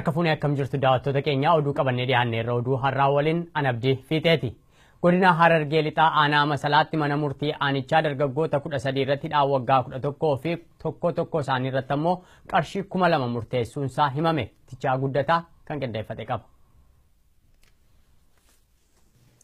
Harka fuunee akkam jirtu daawwattoota keenya oduu qabannee dhiyaanneerra oduu har'aa waliin Anabdii Fiixeeti. Godina Harargee Lixaa aanaa Masalaatti mana murtii aanichaa dargaggoota 13 irratti hidhaa waggaa 11 fi tokko tokko isaanii irratti ammoo qarshii 2000 murteessuunsaa himame. Tichaa Guddataa kan qindeeffate qaba.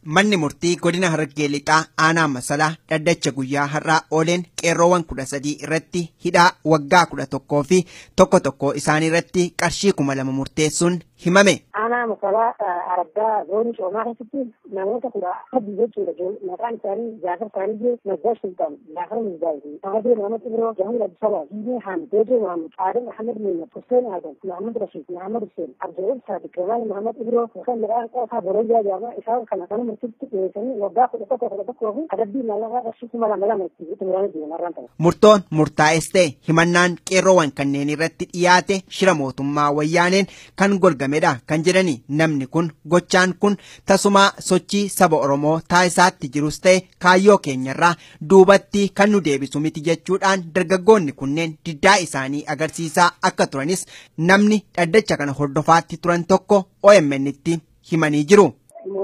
Manni murtii godina Harargee Lixaa aanaa Masalaa dhaddacha guyyaa har'aa ooleen qeerroowwan 13 irratti hidhaa waggaa 11 fi tokko tokko isaanii irratti qarshii 2000 murteessuun himame. Aanaa Masalaa Arabdaa zoonii Coomaa keessatti namoota 13 jechuudha. Maqaan isaanii Jaafar Saanijee, Naggaa Sultaan, Jaafar Mizdaayii, Ahmadee Mahamad Ibroo, Jahuul Abdusalaam, Diinee Haamid, Beejee Mahamud, Aadam Ahmed Muhammad, Hussein Adam, Mahamad Rashiid, Mahamad Hussein, Abdul Saadiq, Kamal Mahamad Ibroo, yookaan maqaan qofaa Borojaa jedhama. Isaan kana mana murtiitti dhiyeessanii waggaa 11 11 fi adabbii maallaqaa qarshii 2000 itti xumuranii jiru marraan ta'e. Murtoon murtaa'es ta'e himannaan qeerroowwan kanneen irratti dhiyaate shira mootummaa wayyaaneen kan golgamedha kan jedhani namni kun gochaan kun tasumaa sochii saba Oromoo taasisaatti jirus ta'e kaayyoo keenyarraa duubatti kan nu deebisu miti jechuudhaan dargaggoonni kunneen diddaa isaanii agarsiisaa akka turanis namni dhaddacha kana hordofaatti turan tokko OMN tti himanii jiru.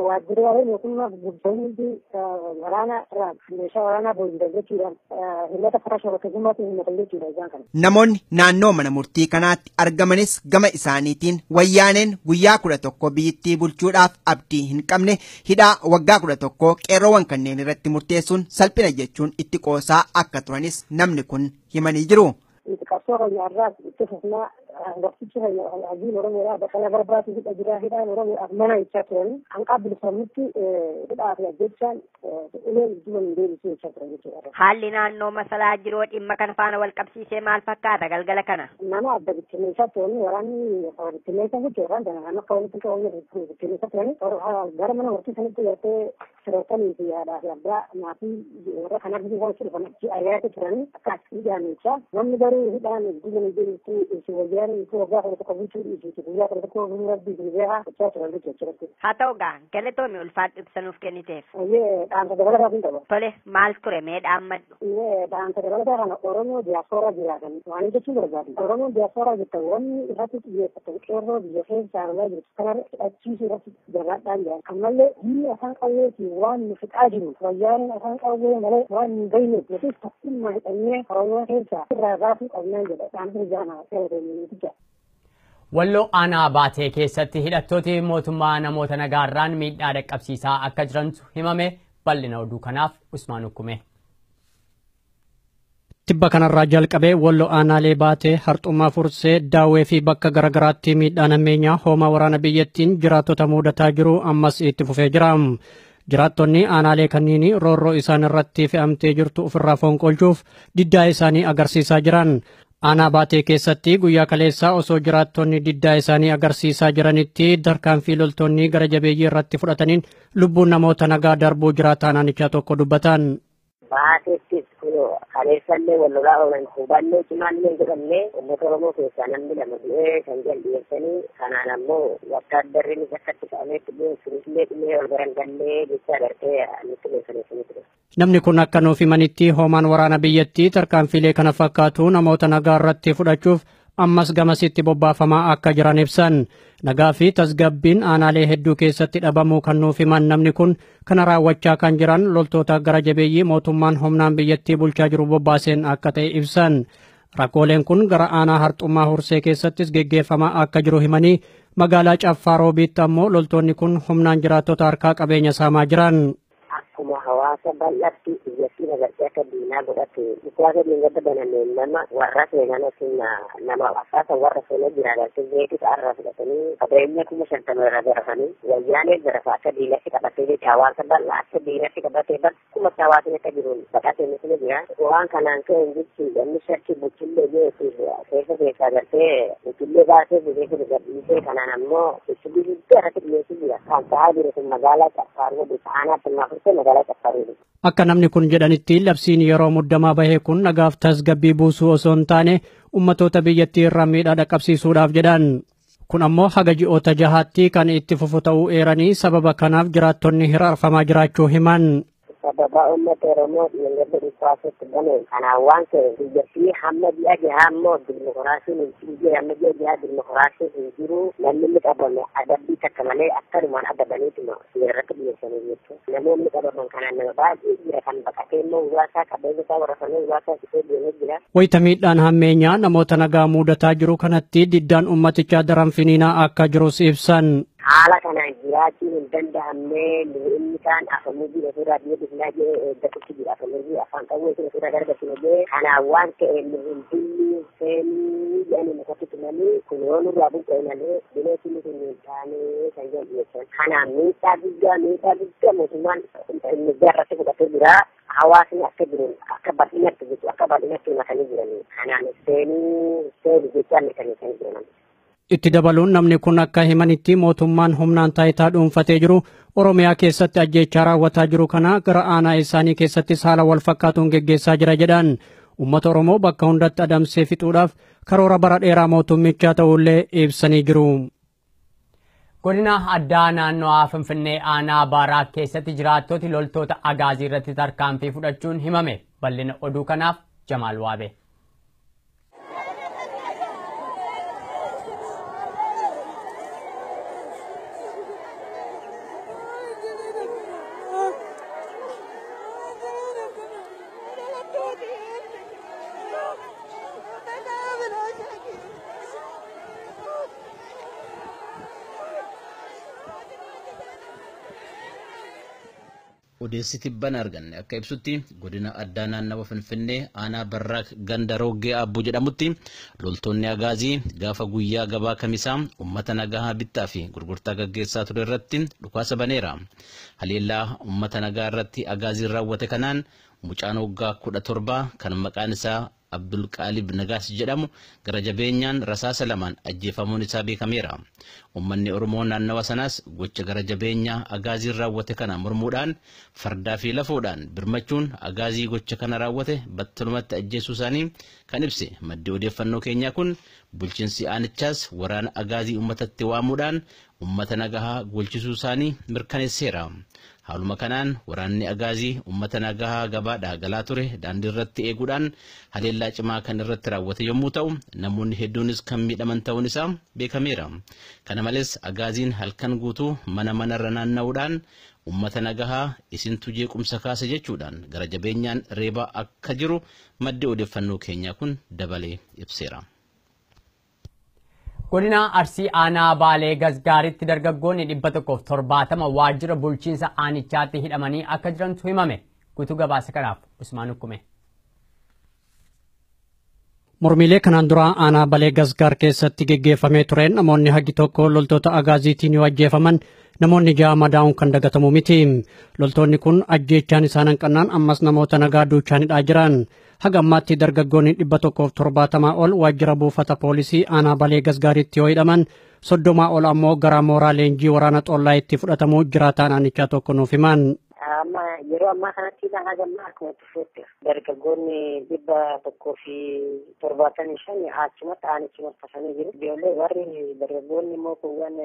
Waajjiraalee mootummaa gurguddanii waraana irraa meeshaa waraanaa booji'an jechuudhaan himata karaa shororkeessummaatiin himatan jechuudha isaan kana. Namoonni naannoo mana murtii kanaatti argamanis gama isaaniitiin wayyaaneen guyyaa 11 biyyattii bulchuudhaaf abdii hin qabne hidhaa waggaa 11 qeerroowwan kanneen irratti murteessuun salphina jechuun itti qoosaa akka turanis namni kun himanii jiru. Qabsoo keenya irraas itti fufnaa, hangafichi keenya hojiin Oromoodhaa Baqqalaa Garbaatii hidha jiraa, hidhaan Oromoodhaaf mana jechaa turanii hanqaa bilisoomnitti hidhaa fi ajjechaan uleen duuba hin deebisuu jechaa turan jechuudha. Haalli naannoo Masalaa jiruu dhimma kana faana wal qabsiisee maal fakkaata galgala kana? Nama adda bittinneessaa turanii, waraanni bittinneessaa jechuudha. Nama akka walitti qabamne bittinneessaa turanii gara mana murtii sanitti gartee firootanii fi haadhaa fi abbaa maatii warra kana argisiisan achi dhufan achi ari'aatti turanii akka achi hidhaan. Namni garuu hidhaan duuba hin deebisuu isin wayyaan isin waggaa 11 bulchuu dhiisiiti guyyaa 11 buluu rabbii isin beekaa jechaa turan jechuudha. Haa ta'u gaa, galatoomi, ulfaadhu ibsanuuf kenniteef. Iyyee, dhaamsa dabalataa hin qaba. Tole, maal ture? Mee dhaammadhu. Iyyee, dhaamsa dabalataa kana Oromoo diyaaspooraa jiraatan waan jechuu barbaadu. Oromoo diyaaspooraa jirtan wanni irratti xiyyeeffatan qeerroo biyya keessa alaa jirtu kanarra hidhachiisuu irratti jabaadhaan jiran. Ammallee diinni afaan qawweetiin waan nu fixaa jiru, wayyaaneen afaan qawwee malee waan nu beekneef nutis tokkummaa hidhannee Oromoo keessaa irraa baasuu qabnaan jedha dhaamsa jaanaa galatoomi. Walloo aanaa Baatee keessatti hidhattooti mootummaa namoota nagaarraan miidhaa dhaqqabsiisaa akka jirantu himame. Bal'ina oduu kanaaf Usmaan Ukkume. Tibba kanarraa jalqabee Walloo aanaalee Baatee, Harxummaa Fursee, Daawwee fi bakka garaagaraatti miidhaan hammeenyaa hoomaa waraana biyyattiin jiraattota mudataa jiru ammas itti fufee jira. Jiraattonni aanaalee kanneen roorroo isaan irratti fe'amtee jirtu ofirraa fonqolchuuf diddaa isaanii agarsiisaa jiran. Aanaa Baatee keessatti guyyaa kaleessaa osoo jiraattonni diddaa isaanii agarsiisaa jiranitti tarkaanfii loltoonni gara jabeeyyii irratti fudhataniin lubbuun namoota nagaa darbuu jiraataa naannichaa tokko dubbatan. Baateettis kun kaleessallee wal lolaa oolan, hubannoo cimaallee godhamne uummata Oromoo keessaa namni lama du'ee kan jedhan dhiyeessanii, kanaan ammoo wattaaddarriinis akkatti qabamee dhibeen sunisillee dhimee ol garan gallee jecha agartee nutti beekaneessanii ture. Namni kun akka nuuf himanitti hoomaan waraana biyyattii tarkaanfiilee kana fakkaatu namoota nagaa irratti fudhachuuf ammas gamasitti bobbaafamaa akka jiran ibsan. Nagaa fi tasgabbiin aanaalee hedduu keessatti dhabamuu kan nuuf himan namni kun kana raawwachaa kan jiran loltoota gara jabeeyyii mootummaan humnaan biyyattii bulchaa jiru bobbaaseen akka ta'e ibsan. Rakkooleen kun gara aanaa Harxummaa Hursee keessattis geggeeffamaa akka jiru himanii magaalaa Caffaa Roobiitti ammoo loltoonni kun humnaan jiraattota harkaa qabeenya saamaa jiran. Akkuma hawaasa bal'aatti biyyattiin agartee akka diinaa godhate dhukaasa diingada baname nama warra seenan yookiin nama asaasa warra seenaa jira agartee zeetii ta'arraa fudhatanii qabeenya 50,000 irra garafanii wayyaanee garafa akka diinatti qabatee jecha hawaasa bal'aa akka diinatti qabatee bakkuma hawaasni akka jiruun baqaa seenaa jira. Waan kanaan ka'e jechuun namni shakki buchillee jeetu keessa keessa agartee buchillee baasee buchillee gadhiisee kanaan ammoo itti guddaa irratti dhiyeessuu jira. Kan ta'aa jiru kun magaalaa Caffaa Roobii, aanaa Harxummaa Fursee, magaalaa Caffaa Roobii. Akka namni kun jedhanitti labsiin yeroo muddamaa bahee kun nagaaf tasgabbii buusuu osoo hin taane ummatoota biyyattii irraa miidhaa dhaqqabsiisuudhaaf jedhan. Kun ammoo haga ji'oota jahaatti kan itti fufu ta'uu eeranii sababa kanaaf jiraattonni hiraarfamaa jiraachuu himan. Sababa uummata Oromoo dhiyeenyatti dhukaasatti bane kanaan waan ta'e biyyattii hamma ji'a jahaa immoo dimokiraasiin hin jiru, hamma ji'a jahaa dimokiraasiin hin jiru. Namni inni qabame adabbii takka malee akkanumaan adabaniituma seerratti dhiyeessanii jechuudha. Namoonni qabaman kanaan nama baay'ee jira kan baqatee immoo uraasaa qabeenya isaa warrafamee uraasaa fitee deemee jira. Wayita miidhaan hammeenyaa namoota nagaa mudataa jiru kanatti diddaan uummatichaa daran finiinaa akka jirus ibsan. Haala kanaan jiraachuun hin danda'amne, inni kaan afamuu ofirraa biyya bisinaa jee eeggatutti jira, afamuu afaan qawwee ofirraa gargasina jee kanaan waan ta'e nu hin dilli seenii jedhanii mukatti tumanii kun yoo nurraa buqqa'e malee bineensi kun hin taane kan jedhan dhiyeessan. Kanaan miidhaa guddaa miidhaa guddaa mootummaan inni irratti fudhatee jira. Hawaasni akka jiruun akka bal'inatti jechuudha, akka bal'inatti himatanii jiranii kanaan seenii seeni jechaan mirkaneessanii jiran. Itti dabaluun namni kun akka himanitti mootummaan humnaan taayitaa dhuunfatee jiru Oromiyaa keessatti ajjeechaa raawwataa jiru kana gara aanaa isaanii keessattis haala wal fakkaatuun geggeessaa jira jedhan. Uummata Oromoo bakka hundatti adamsee fixuudhaaf karoora bara dheeraa mootummichaa ta'ullee ibsanii jiru. Godina addaa naannoo Finfinnee aanaa Baaraa keessatti jiraattoti loltoota Agaazii irratti tarkaanfii fudhachuun himame. Bal'ina oduu kanaaf Jamaal Waabe. Odeessi tibban arganne akka ibsutti godina addaa naannawa Finfinnee aanaa Barraaq ganda Roggee Aabbuu jedhamutti loltoonni Agaazii gaafa guyyaa gabaa kamisaa uummata nagaa bittaa fi gurgurtaa gaggeessaa ture irratti dhukaasa baneera. Haleellaa uummata nagaa irratti Agaaziin raawwate kanaan mucaan waggaa 17 kan maqaan isaa Abdulqaalib Nagaas jedhamu gara jabeenyaan rasaasa lamaan ajjeefamuun isaa beekameera. Uummanni Oromoo naannawa sanaas gocha gara jabeenyaa Agaaziin raawwate kana mormuudhaan fardaa fi lafoodhaan birmachuun Agaazii gocha kana raawwate battalumatti ajjeesuu isaanii kan ibse maddi odeeffannoo keenyaa kun bulchiinsi aanichaas waraana Agaazii uummatatti waamuudhaan uummata nagahaa golchisuu isaanii mirkaneesseera. Haaluma kanaan waraanni Agaazii uummata nagahaa gabaadhaa galaa ture daandii irratti eeguudhaan haleellaa cimaa kan irratti raawwate yommuu ta'u namoonni hedduunis kan miidhaman ta'uun isaa beekameera. Kana malees Agaaziin halkan guutuu mana manarra naanna'uudhaan uummata nagahaa isintu jeequmsa kaase jechuudhaan gara jabeenyaan reebaa akka jiru maddi odeeffannoo keenyaa kun dabalee ibseera. Godina Arsii aanaa Baalee Gasgaaritti dargaggoonni 170 waajjira bulchiinsa aanichaatti hidhamanii akka jirantu himame. Guutuu gabaasa kanaaf Usmaan Ukkume. Mormiilee kanaan dura aanaa Baalee Gasgaar keessatti geggeeffamee tureen namoonni hagi tokko loltoota Agaaziitiin yoo ajjeefaman namoonni 6 madaa'uun kan dagatamu miti. Loltoonni kun ajjeechaan isaan hanqannaan ammas namoota nagaa duuchaanidhaa jiran. Haga ammaatti dargaggoonni 170 ol waajjira buufata poolisii aanaa Baalee Gasgaaritti yoo hidhaman 30 ol ammoo gara mooraa leenjii waraana xollaa itti fudhatamuu jiraataan aanichaa tokko nuuf himan. Amma yeroo ammaa kanatti haga ammaa akkuma tufeetti dargaggoonni 175 achumatti aanichumatti hafanii jiru. Ijoollee warri dargaggoonni immoo kuuwwan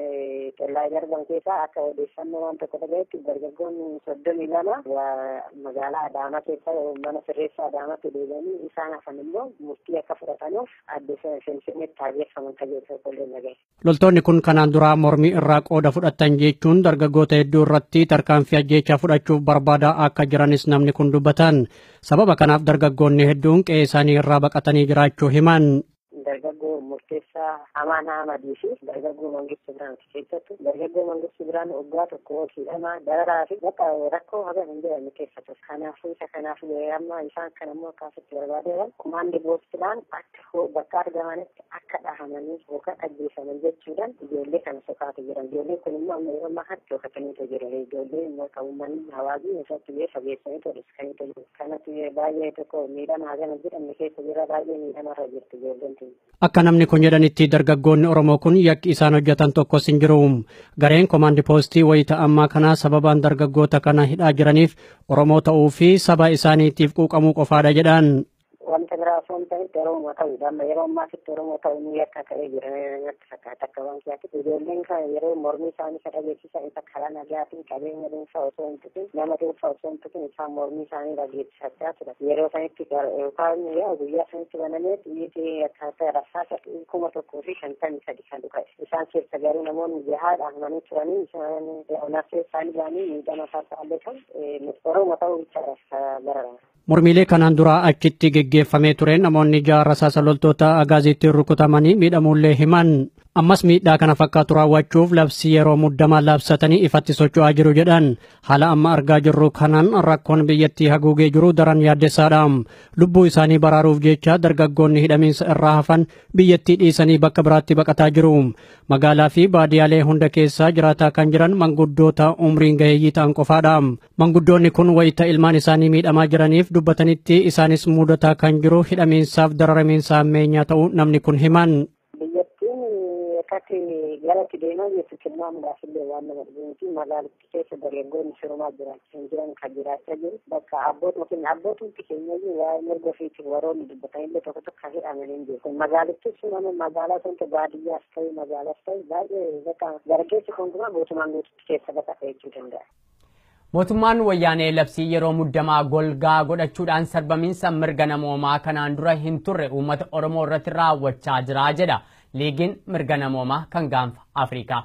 xollaa darban keessaa akka odeeffannoo waan tokko dhagayetti dargaggoonni 32 magaalaa Adaamaa keessa mana sirreessaa Adaamaatti deebi'anii isaan hafan immoo murtii akka fudhatanuuf adde Finfinneetti taajeffaman tajaajila tokkollee dhagaye. Loltoonni kun kanaan dura mormii irraa qooda fudhatan jechuun dargaggoota hedduu irratti tarkaanfii ajjeechaa fudhachuuf barbaadaa akka jiranis namni kun dubbatan. Sababa kanaaf dargaggoonni hedduun qe'ee isaanii irraa baqatanii jiraachuu himan. Dargaggoo murteessaa Amaan Ahmadii fi dargaggoo Mangistuu Biraan keessattu dargaggoo Mangistuu Biraan waggaa tokko ol hidhamaa dararaa fi bakka rakkoo haga hin jedhamne keessa ture. Kanaafuu isa kanaaf amma isaan kan ammoo akkaasitti barbaadeeran kumaandi boostiidhaan akka bakka argamanitti akka dhahamanii yookaan ajjeefaman jechuudhaan ijoollee kana sokaatu jiran. Ijoolleen kun immoo amma yeroo ammaa kanatti dhokataniitu jiran. Ijoollee immoo kan uummanni hawaasni isatti illee fageessaniitu dhiskaniitu jiru. Kanatti baay'ee tokko miidhama haga hin jedhamne keessa jira, baay'ee miidhamarra jirti ijoolleen tun. Akka namni kun jedhanitti dargaggoonni Oromoo kun yakki isaan hojjetan tokkos hin jiru. Gareen komaandi poostii wayita ammaa kana sababaan dargaggoota kana hidhaa jiraniif Oromoo ta'uu fi saba isaaniitiif quuqamuu qofaadha jedhan. Wanta biraa osoo hin ta'in Oromoo ta'uudha. Amma yeroo ammaatitti Oromoo ta'uun yakka ta'ee jira natti fakkaata akka waan kiyyaatti. Ijoolleen kan yeroo mormii isaanii isa dhageessisan isa karaa nagaatiin qabeenya dhuunfaa osoo hin tuqin, nama dhuunfaa osoo hin tuqin isaan mormii isaanii dhageessifachaa turan. Yeroo sanitti yookaan guyyaa sanitti banamee xiyyiitii akkaataa rasaasa 1053 kan dhuka'e. Isaan keessa garuu namoonni jahaadhaan himanii turanii isaan nafsee isaanii ba'anii miidhama isaa kan Oromoo ta'uu bichaadhaaf bararama. Mormiilee kanaan dura achitti geggeeffamee ture namoonni ja'a rasaasa loltoota agaaziitti rukutamanii miidhamuullee himan. Ammas miidhaa kana fakkaatu raawwachuuf labsii yeroo muddamaa labsatanii ifatti socho'aa jiru jedhan. Haala amma argaa jirru kanaan rakkoon biyyattii haguugee jiru daran yaaddessaadha. Lubbuu isaanii baraaruuf jecha dargaggoonni hidhamiinsa irraa hafan biyyattii dhiisanii bakka biraatti baqataa jiru. Magaalaa fi baadiyyaalee hunda keessa jiraataa kan jiran manguddoota umriin gaheeyyii ta'an qofaadha. Manguddoonni kun wayita ilmaan isaanii miidhamaa jiraniif dubbatanitti isaanis mudataa kan jiru hidhamiinsaaf dararamiinsa hammeenyaa ta'uu namni kun himan. Akkatti galatti deemaa jirtu tilmaamuudhaaf illee waan nama dhibu miti. Magaalitti keessa dargaggoonni sirumaa jiraachaa hin jiran kan jiraachaa jiru. Bakka abbootuma keenya abbootumti keenya iyyuu waa'ee mirga ofiitiif waroonni dubbatan illee tokko tokko kan hidhamanii hin jiru. Magaalittis nama magaalaa sun baadiyyaas ta'e magaalaas ta'e baay'ee bakka dargaggeessi hundumaa guutumaan guututti keessa baqata jechuu danda'a. Mootummaan wayyaanee labsii yeroo muddamaa golgaa godhachuudhaan sarbamiinsa mirga namoomaa kanaan dura hin turre uummata Oromoo irratti raawwachaa jira jedha Liigiin Mirga Namoomaa kan Gaanfa Afrikaa.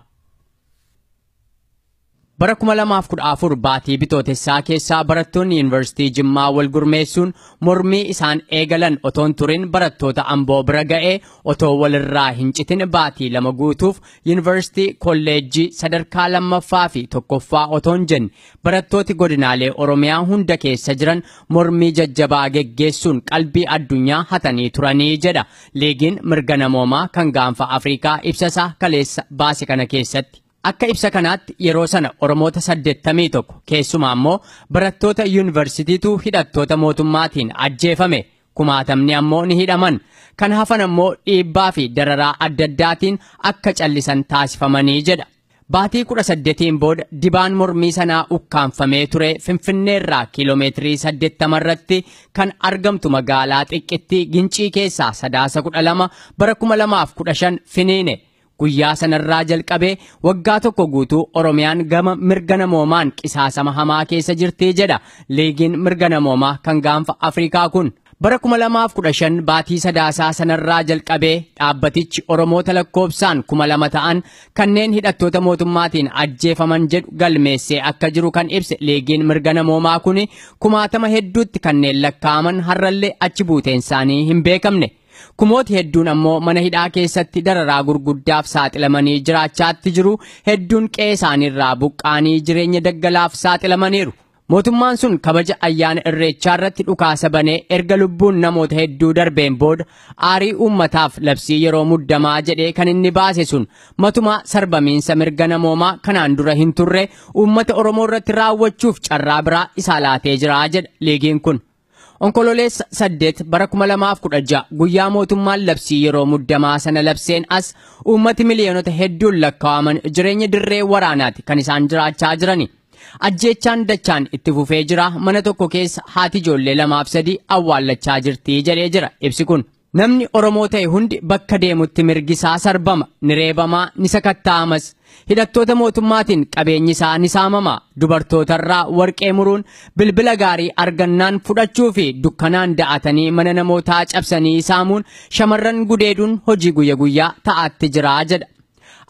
Bara 2014 baatii bitootessaa keessaa barattoonni Yuunivarsiitii Jimmaa wal gurmeessuun mormii isaan eegalan otoon turin barattoota Amboo bira ga'ee otoo walirraa hin citin baatii 2 guutuuf Yuunivarsiitii Kolleejjii sadarkaa 2ffaa fi 1ffaa otoon jenne barattooti godinaalee Oromiyaa hunda keessa jiran mormii jajjabaa geggeessuun qalbii addunyaa hatanii turanii jedha Liigiin Mirga Namoomaa kan Gaanfa Afrikaa ibsasaa kaleessa baase kana keessatti. Akka ibsa kanaatti yeroo sana Oromoota 81 keessumaa immoo barattoota yuunivarsiitiitu hidhattoota mootummaatiin ajjeefame. Kumaatamni ammoo ni hidhaman. Kan hafan ammoo dhiibbaa fi dararaa adda addaatiin akka callisan taasifamanii jedha. Baatii 18 booda dibaan mormii sanaa ukkaanfamee ture Finfinneerraa kiiloomeetirii 80 irratti kan argamtu magaalaa xiqqittii Gincii keessaa sadaasa 12 bara 2015 finiine. Guyyaa sanarraa jalqabee waggaa tokko guutuu Oromiyaan gama mirga namoomaan qisaasama hamaa keessa jirti jedha Liigiin Mirga Namoomaa kan Gaanfa Afrikaa kun. Bara 2015 baatii sadaasaa sanarraa jalqabee dhaabbatichi Oromoota lakkoofsaan 2000 ta'an kanneen hidhattoota mootummaatiin ajjeefaman jedhu galmeessee akka jiru kan ibse Liigiin Mirga Namoomaa kun kumaatama hedduutti kanneen lakkaa'aman har'allee achi buuteen isaanii hin beekamne. Kumooti hedduun ammoo mana hidhaa keessatti dararaa gurguddaaf saaxilamanii jiraachaatti jiru. Hedduun qe'ee isaaniirraa buqqaanii jireenya daggalaaf saaxilamaniiru. Mootummaan sun kabaja ayyaana irreechaa irratti dhukaasa banee erga lubbuun namoota hedduu darbeen booda aarii uummataaf labsii yeroo muddamaa jedhee kan inni baase sun matumaa sarbamiinsa mirga namoomaa kanaan dura hin turre uummata Oromoo irratti raawwachuuf carraa biraa isaa laatee jira jedha liigiin kun. Onkololeessa 8 bara 2016 guyyaa mootummaan labsii yeroo muddamaa sana labseen as uummati miliyoonota hedduun lakkaa'aman jireenya dirree waraanaati kan isaan jiraachaa jirani. Ajjeechaan dachaan itti fufee jira. Mana tokko keessa haati ijoollee 2 fi 3 awwaallachaa jirti jedhee jira ibsi kun. Namni Oromoo ta'e hundi bakka deemutti mirgi isaa sarbama, ni reebamaa, ni sakatta'amas. Hidhattoota mootummaatiin qabeenyi isaa ni saamama. Dubartootarraa warqee muruun bilbila gaarii argannaan fudhachuu fi dukkanaan da'atanii mana namootaa cabsanii saamuun shamarran gudeeduun hojii guyya guyyaa ta'aatti jira jedha.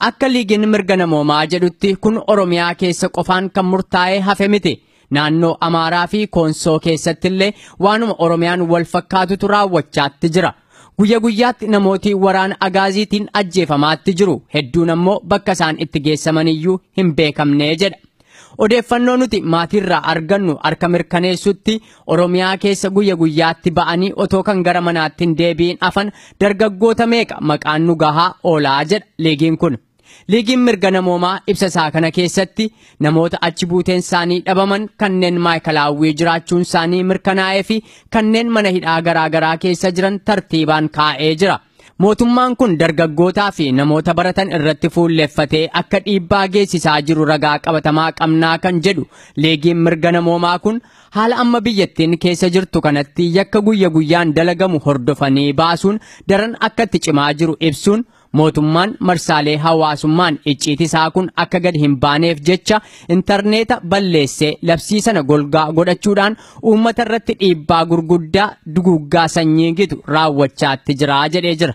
Akka Liigiin Mirga Namoomaa jedhutti kun Oromiyaa keessa qofaan kan murtaa'ee hafe miti. Naannoo Amaaraa fi Koonsoo keessattillee waanuma Oromiyaan wal fakkaatutu raawwachaatti jira. Guyya guyyaatti namooti waraana agaaziitiin ajjeefamaatti jiru. Hedduun ammoo bakka isaan itti geessamaniyyuu hin beekamne jedha. Odeeffannoo nuti maatiirraa argannu harka mirkaneessutti Oromiyaa keessa guyya guyyaatti ba'anii otoo kan gara manaatti hin deebi'in afan dargaggoota meeqa maqaan nu gahaa oolaa jedha liigiin kun. Liigiin Mirga Namoomaa ibsa isaa kana keessatti namoota achi buuteen isaanii dhabaman kanneen maayikalaawwii jiraachuun isaanii mirkanaa'ee fi kanneen mana hidhaa garaa garaa keessa jiran tartiibaan kaa'ee jira. Mootummaan kun dargaggootaa fi namoota baratan irratti fuulleffatee akka dhiibbaa geessisaa jiru ragaa qabatamaa qabnaa kan jedhu leegiin mirga namoomaa kun haala amma biyyattiin keessa jirtu kanatti yakka guyya guyyaan dalagamu hordofanii baasuun daran akka itti cimaa jiru ibsuun mootummaan marsaalee hawaasummaan icciitii isaa kun akka gadi hin baaneef jecha intarneeta balleessee labsii sana golgaa godhachuudhaan uummata irratti dhiibbaa gurguddaa duguuggaa sanyii gitu raawwachaatti jira jedhee jira.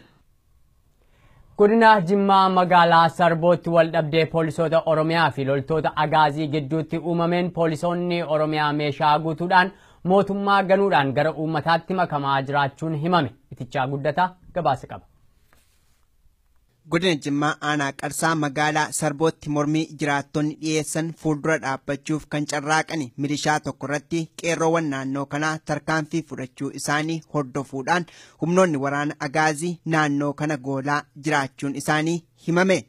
Godina Jimmaa magaalaa Sarbootti wal dhabdee poolisoota Oromiyaa fi loltoota Agaazii gidduutti uumameen poolisoonni Oromiyaa meeshaa guutuudhaan mootummaa ganuudhaan gara uummataatti makamaa jiraachuun himame. Itichaa Guddataa gabaasa qaba. Godina Jimmaa aanaa Qarsaa magaalaa Sarbootti mormii jiraattonni dhiyeessan fuuldura dhaabbachuuf kan carraaqan milishaa tokko irratti qeerroowwan naannoo kanaa tarkaanfii fudhachuu isaanii hordofuudhaan humnoonni waraana Agaazii naannoo kana goolaa jiraachuun isaanii himame.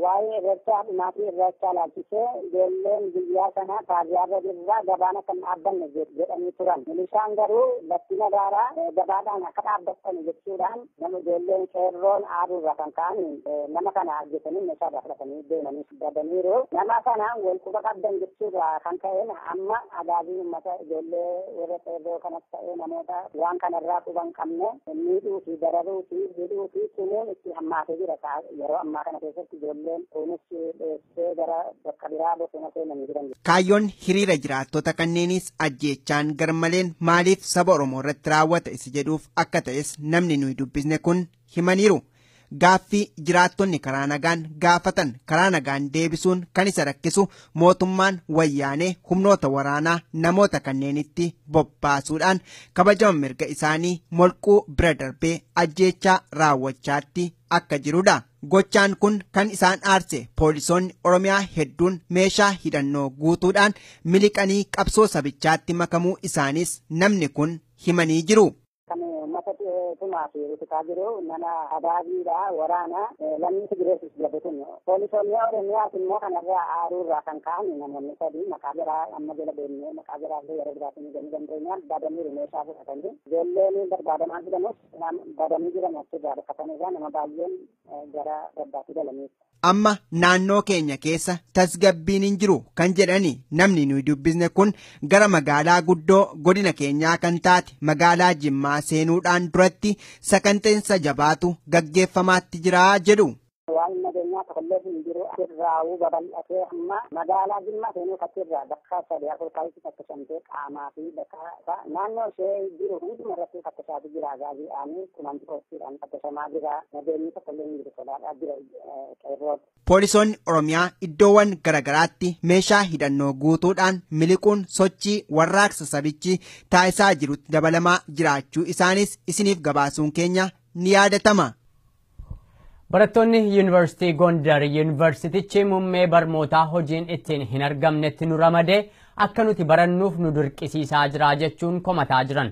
Waa'ee irreechaa dhumaatii irreechaa laalchisee ijoolleen biyyaa sana baadiyyaa irraa gabaan akka hin dhaabbanne jedhanii turan. Milishaan garuu lafti nagaaraa gabaadhaan akka dhaabbattan jechuudhaan nama ijoolleen qeerroon aaduurra kan ka'an nama kana ajjeesanii meeshaa irraa fudhatanii deemanii badaniiru. Nama kana wal quba qabdan jechuurraa kan ka'een amma agaaziin uummata ijoollee warra qeerroo kanas ta'ee namoota waan kanarraa quba hin qabne miidhuu fi dararuu fi hidhuu fi tumuun itti hammaatee jira. Yeroo ammaa kana keessatti ijoolleen kunis dheessee gara bakka biraa bosona seenanii jiran. Kaayyoon hiriira jiraattota kanneenis ajjeechaan garmaleen maaliif saba Oromoo irratti raawwata isa jedhuuf akka ta'es namni nuyi dubbisne kun himaniiru. Gaaffii jiraattonni karaa nagaan gaafatan karaa nagaan deebisuun kan isa rakkisu mootummaan wayyaanee humnoota waraanaa namoota kanneenitti bobbaasuudhaan kabajama mirga isaanii molquu bira darbee ajjeechaa raawwachaatti akka jirudha. Gochaan kun kan isaan aarse poolisoonni Oromiyaa hedduun meeshaa hidhannoo guutuudhaan miliqanii qabsoo sabichaatti makamuu isaanis namni kun himanii jiru. Kan uummata tumaa fi rukutaa jiru nama abaabiidha waraana lammii Tigireetis jedhu kun poolisoonni Oromiyaas immoo kanarraa aaruurraa kan ka'an namoonni sadii maqaa biraa amma jala deemnee maqaa biraa illee yeroo biraatiin jennuu dandeenya badaniiru meeshaa fudhatanii ijoolleen barbaadamaa jiranis badanii jiran achirraa dhokataniirraa nama baay'een gara baddaatti galaniiru. Amma naannoo keenya keessa tasgabbiin hin jiru kan jedhani namni nuyi dubbisne kun gara magaalaa guddoo godina keenyaa kan taate magaalaa Jimmaa seenuudhaan duratti sakanteensa jabaatu gaggeeffamaatti jira jedhu. Waan nageenyaa tokkollee hin jiru achirraawuu babal'atee amma magaalaa Jimmaa seenuu achirraa bakka sadii afur kaayisi fakkishamtee qaamaa fi bakka naannoo ishee jiru hunduma irratti fakkishaatu jira gaaziidhaanii kumanti poostiidhaan fakkishamaa jira nageenyi tokkollee hin jiru sodaadhaa jira qeerrootti. Poolisoonni Oromiyaa iddoowwan garaagaraatti meeshaa hidhannoo guutuudhaan miliquun sochii warraaqsa sabichi taasisaa jirutti dabalamaa jiraachuu isaanis isiniif gabaasuun keenya ni yaadatama. Barattoonni Yuunivarsiitii Gondar Yuunivarsiitichi muummee barnootaa hojiin ittiin hin argamnetti nu ramadee akka nuti barannuuf nu dirqisiisaa jira jechuun komataa jiran.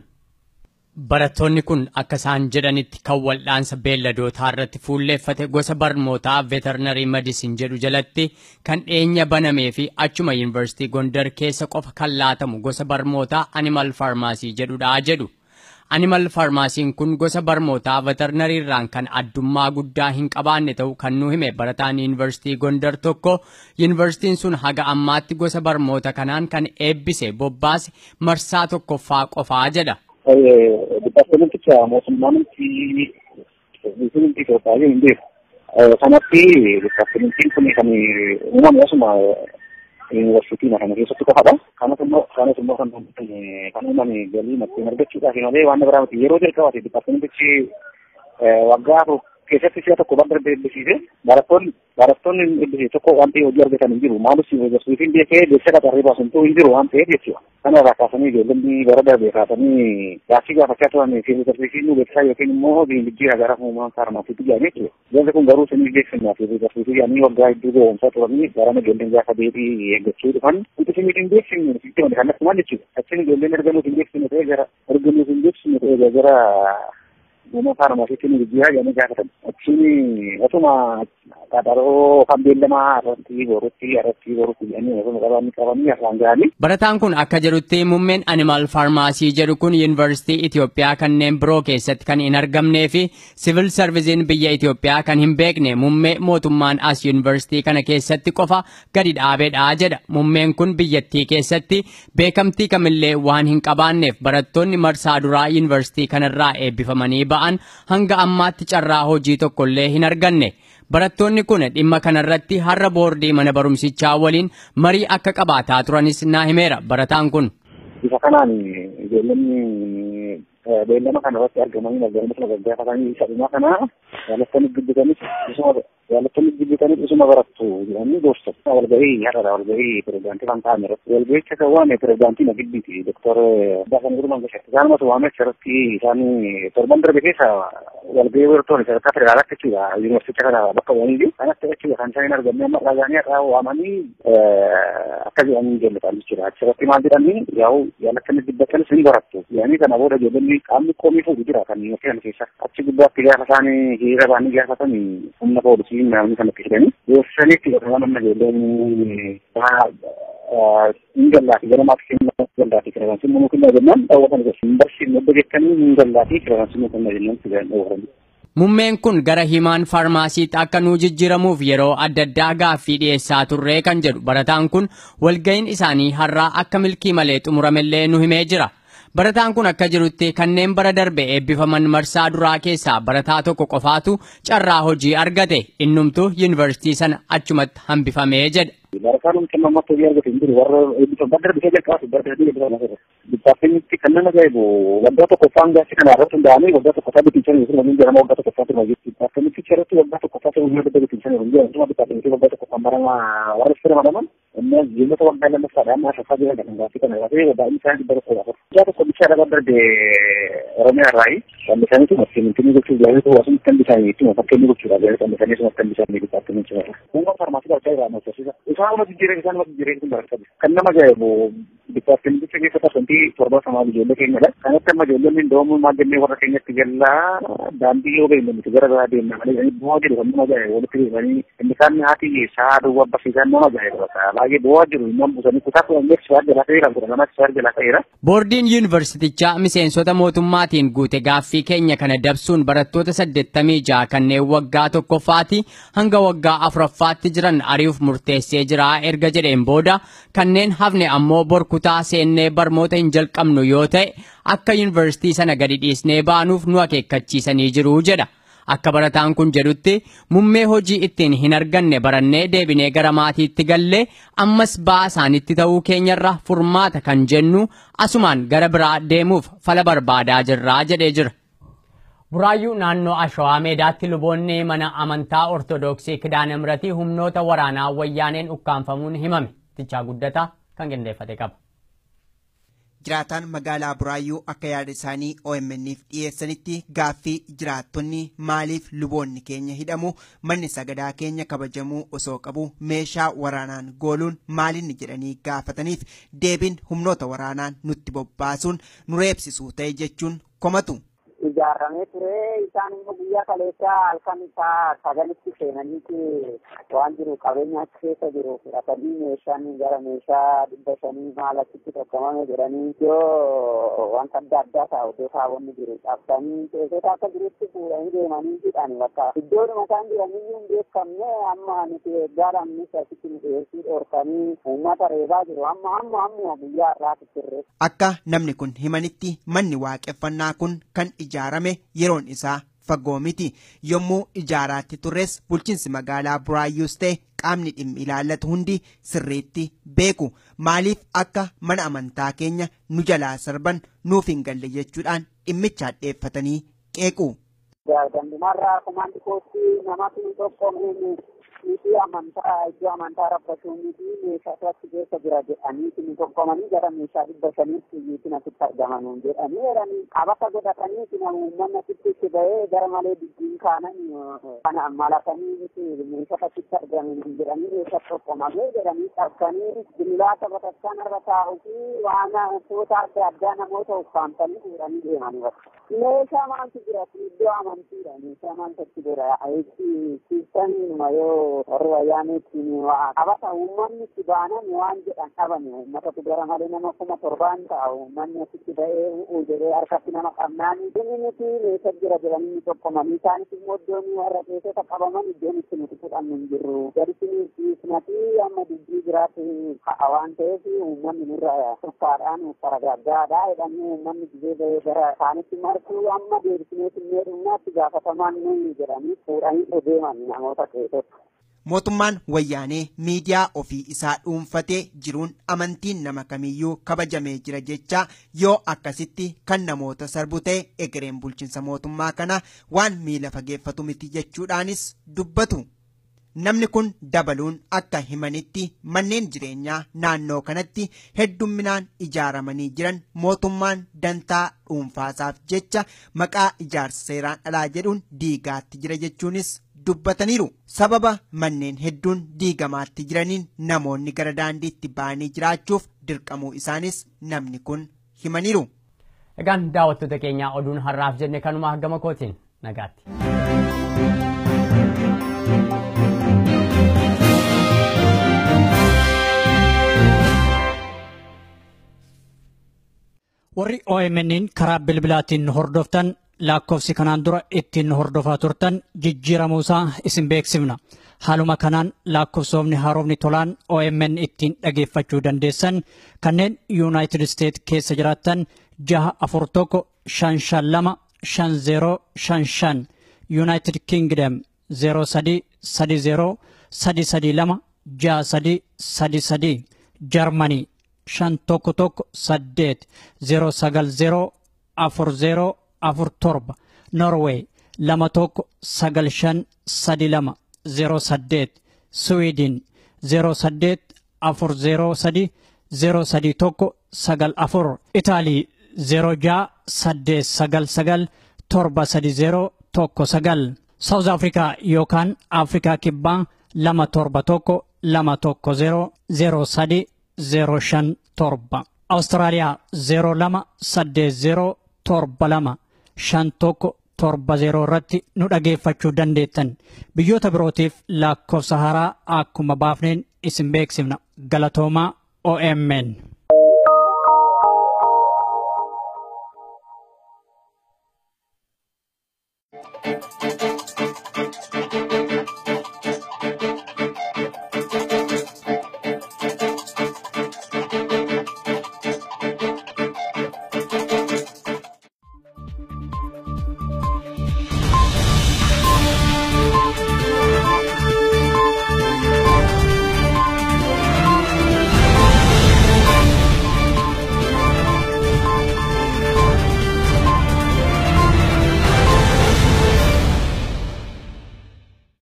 Barattoonni kun akka isaan jedhanitti kan wal'aansa beelladootaa irratti fuulleeffate gosa barnootaa veterinarii medicine jedhu jalatti kan dhiyeenya banamee fi achuma Yuunivarsiitii Gondar keessa qofa kan laatamu gosa barnootaa Animal Pharmacy jedhudha jedhu. Animal Pharmacy'n kun gosa barnootaa veterinarii irraan kan addummaa guddaa hin qabaanne ta'u kan nu hime barataan Yuunivarsiitii Gondar tokko yuunivarsiitiin sun haga ammaatti gosa barnoota kanaan kan eebbise bobbaase marsaa tokkoffaa qofaa jedha. Dipaartimenticha mootummaan Itoophiyaa hin beeku. Kanatti dipaartimentiin kun kan uumame asuma yuunivarsiitii kana keessatti qofadha. Kanas immoo kan uumame galii ittiin argachuudhaaf malee waan biraa miti. Yeroo jalqabaati dipaartimentichi waggaa afur keessatti si'a tokko bar darbee eebbisiise barattoonni eebbisiise tokko waan ta'eef hojii argatan hin jiru. Maalus yuunivarsiitiin beekee beeksisa qaxarree baasuntuu hin jiru waan ta'eef jechuudha. Kana irraa kaasanii ijoollonni bara darbee kaasanii gaaffii gaafachaa turan fiiziyooteraapii nu beeksisaa yookiin immoo jijjiirraa gara uumamaan faarmaasiitti jedhanii jechuudha. Wanti kun garuu isiniif beeksifnaa fiiziyooteraapii jedhanii waggaa hedduu gowwoomsaa turanii gara ijoolleen gaafa deebii eeggachuu dhufan wanti isiniif hin beeksifne sitti wanta kan akkuma jechuudha. Achiin ijoolleen erga nuuf hin beeksifne ta'ee gara erga nuuf hin beeksifne ta'ee gara Nama faarmaasiitti nu jijjiiraa jedhanii gaafatan. Achiin otuma qaxaroo kan beellamaa irratti borutti irratti borutti jedhanii otuma qabanii qabanii afaan ga'anii. Barataan kun akka jedhutti muummeen Animal Faarmaasii jedhu kun Yuunivarsiitii Itoophiyaa kanneen biroo keessatti kan hin argamnee fi siivil sarviziin biyya Itoophiyaa kan hin beekne muummee mootummaan as yuunivarsiitii kana keessatti qofa gadi dhaabeedha jedha. Muummeen kun biyyattii keessatti beekamtii kamillee waan hin qabaanneef barattoonni marsaa duraa yuunivarsiitii kanarraa eebbifamanii ba'an hanga ammaatti carraa hojii tokkollee hin arganne. Barattoonni kun dhimma kanarratti har'a boordii mana barumsichaa waliin marii akka qabaataa turanis naa himeera barataan kun. Bifa kanaan ijoollonni beellama kana irratti argamanii argamanii sana gaggaafatanii isa dhumaa kana yaalattoonni guddatanis isuma barattu jedhanii gorsu. Walga'ii har'aadha walga'ii pirezidaantii kan ta'an irratti. Walga'icha kan waame pirezidaantii Nagibbiiti Doktor Baasan Gurmaan Gashaa. Isaanumatu waame achirratti isaan torban darbe keessa walga'ii wirtuun sadarkaa federaalaatti jechuudha yuunivarsiitii kana bakka bu'anii jiru. Kanatti jechuudha kan isaan hin argamne amma irraa ga'anii irraa waamanii akka jedhanii ijoollotaan jechuudha. Achirratti maal jedhanii yaa'u yaalattoonni guddatanis ni barattu. Yaani kana booda ijoollonni qaamni komii fuudhu jira kan yuunivarsiitii kana keessa. Achi gubbaatti gaafa isaan hiriira ba'anii gaafatan humna poolisii namni kanatti fidanii doorsisaniitti godhaman amma ijoolleen hin gallaati gara maatii keenya gallaati kiraansi muu kenna jennaan dhawwatan hin barsiifne obbo jettanii hin gallaati kiraansi muu kenna jennaan dhawwatan. Muummeen kun gara himaan faarmaasiitti akka nuu jijjiiramuuf yeroo adda addaa gaaffii dhiyeessaa turree kan jedhu barataan kun walga'iin isaanii har'aa akka milkii malee xumuramellee nu himee jira. Barataan kun akka jirutti kanneen bara darbe eebbifaman marsaa duraa keessaa barataa tokko qofaatu carraa hojii argate innumtu yuunivarsiitii sana achumatti hambifamee jedha. Barataan hundi ammatti hojii argate hin jiru warra eebbifaman bara darbe jalqabaatu bara darbe eebbifaman asirra. Dipaartimenti kan nama ajaa'ibu waggaa tokkoffaan gaaffii kana irratti hundaa'anii waggaa tokkoffaa bittinsanii jiru namni jedhama waggaa tokkoffaa turma jiru. Dipaartimenticha irratti waggaa tokkoffaa turma jiru bittinsanii jiru jedhama dipaartimentii waggaa tokkoffaan barama warra itti ramadaman inni ijoollota waggaa lammaffaadha amma afuraffaa jiran kan gaaffii kana irratti baay'inni isaanii 114. Waggaa tokko bichaa dhagaa darbe Oromiyaa irraayi. Callisaniitu dipaartimentii gochuuf gaariitu asumatti kan bisaanii ittuma fakkeenya gochuudha gaarii callisanii asumatti kan bisaanii dipaartimentii irra. Uumaa faarmaasii barachaa jira amma horsiisa. Isaanuma jijjiiree isaanuma jijjiiree kun barachaa jira. Kan nama ajaa'ibu dipaartimenticha keessa 70% ijoollee keenyadha. Kanatti amma ijoollonni ndoomu maal jennee warra keenyatti gallaa daandii yoo beekne nuti gara biraa deemna malee bu'aa jiru kan nama ajaa'ibu walitti deemanii inni kaan haati isaa duwwaa barsiisaan nama ajaa'ibu bakka baay'ee bu'aa jiru immoo buusanii kutaa 10 siwaar jalaa ta'eera 12 siwaar jalaa ta'eera. Boordiin yuunivarsiitichaa miseensota mootummaatiin guute gaaffii keenya kana dabsuun barattoota 86 kanneen waggaa tokkoffaati hanga waggaa afuraffaatti jiran ari'uuf murteessee jira erga jedheen booda kanneen hafne ammoo borkutaa seennee barmoota hin jalqabnu yoo ta'e akka yuunivarsiitii sana gadi dhiisnee baanuuf nu akeekkachiisanii jiru jedha. Akka barataan kun jedhutti muummee hojii ittiin hin arganne barannee deebinee gara maatiitti gallee ammas ba'aa isaanitti ta'uu keenyarra furmaata kan jennu asumaan gara biraa deemuuf fala barbaadaa jirraa jedhee jira. Buraayyuu naannoo Ashawaa Meedaatti luboonni mana amantaa Ortoodooksii Kidaane Miratii humnoota waraanaa wayyaaneen ukkaanfamuun himame. Tichaa Guddataa kan qindeeffate qaba. Jiraataan magaalaa Buraayyuu akka yaada isaanii OMN'if dhiyeessanitti gaaffii jiraattonni maaliif luboonni keenya hidhamu manni sagadaa keenya kabajamuu osoo qabu meeshaa waraanaan gooluun maalinni jedhanii gaafataniif deebiin humnoota waraanaan nutti bobbaasuun nu reebsisuu ta'e jechuun komatu. Ijaaramee ture isaan immoo guyyaa kaleessaa halkan isaa 9tti seenaniiti waan jiru qabeenya achi keessa jiru fudhatanii meeshaan gara meeshaa 500 maal achitti tokkomame jedhanii yoo wanta adda addaa taa'u iddoo taa'onni jiru cabsanii teessota akka jirutti fuudhanii deemanii jedhani bakka iddoodhuma isaan jiraniyyuu hin beekamne amma nuti eeggaadhaan achitti nu dhiyeessuu dhoorkanii uummata reebaa jiru amma amma amma guyyaa har'aatti turre. Akka namni kun himanitti manni waaqeffannaa kun kan ijaarame yeroon isaa fagoo miti. Yommuu ijaaraatti turres bulchiinsi magaalaa Buraayyuus ta'e qaamni dhimmi ilaallatu hundi sirriitti beeku. Maaliif akka mana amantaa keenya nu jalaa sarban nuuf hin galle jechuudhaan dhimmicha hadheeffatanii qeequ. Gandumarraa kumaandi kootti namatu tokko Miti amantaa iddoo amantaa rabbasuuniti meeshaa achi keessa jira jedhanii isin tokkomanii gara meeshaa 500tti iyyuutiin asitti argamanuun jedhanii jedhanii qabata godhatanii isin uummanni asitti itti bahee gara malee dubbiin kaanan kana malatanii miti meeshaa asitti argamanuun jedhanii meeshaa tokkomamee jedhanii cabsanii billaata bataskaana irra taa'uu fi waan uffata adda addaa namoota ukkaamsanii fuudhanii deemanii bakka. Meeshaa maaltu jira iddoo amantiidha meeshaa maaltu achi jira siistamiinuma yoo warri wayyaaneetiin waa qabata uummanni itti baanan waan jedhan dhabame uummatatu gara malee nama 7,000 ta'a uummanni asitti ba'ee u'uu jedhee harkatti nama qabnaan inni nuti meeshaa jira jedhanii ni tokkomanii isaanis immoo iddoon warra qeessota qabaman iddoon itti nuti fudhannu hin jirru gadi isiniif amma dubbii jiraatu ka'a waan ta'eef uummanni nurra tuffaadhaan faragaaggaadha jedhanii uummanni gizee ba'ee gara isaanitti martuu amma deebisnee finnee dhumnaatti gaafatamaan nuyi jedhanii fuudhanii deeman namoota qeessota. Mootummaan wayyaanee miidiyaa ofii isaa dhuunfatee jiruun amantiin nama kamiyyuu kabajamee jira jecha yoo akkasitti kan namoota sarbu ta'e egereen bulchiinsa mootummaa kana waan miila fageeffatu miti jechuudhaanis dubbatu. Namni kun dabaluun akka himanitti manneen jireenyaa naannoo kanatti heddumminaan ijaaramanii jiran mootummaan dantaa dhuunfaasaaf jecha maqaa ijaarsa seeraan alaa jedhuun diigaatti jira jechuunis dubbataniiru. Sababa manneen hedduun diigamaatti jiraniin namoonni gara daandiitti ba'anii jiraachuuf dirqamuu isaanis namni kun himaniiru. Egaan daawwattoota keenyaa oduun har'aaf jenne kanuma gama kootiin nagaatti. Warri OMN'n karaa bilbilaatiin hordoftan lakkoofsi kanaan dura ittiin hordofaa turtan jijjiiramuusaa isin beeksifna. Haaluma kanaan lakkoofsoomni haaromni tolaan OMN ittiin dhageeffachuu dandeessan kanneen Yuunaayitid Isteet keessa jiraattan 641 552 5055 Yuunaayitid Kingdom 03 30 332 63 33 Jarmanii 511 8 090 40 47 Norway 21 95 32 08 Sweden 08 403 031 94 Italy 06 899 730 19 South Africa yookaan Afrikaa Kibbaa 271 210 03 057 Australia 02 80 72 51 70 irratti nu dhageeffachuu dandeettan. Biyyoota birootiif lakkoofsa haaraa akkuma baafneen isin beeksifna. Galatoomaa OMN.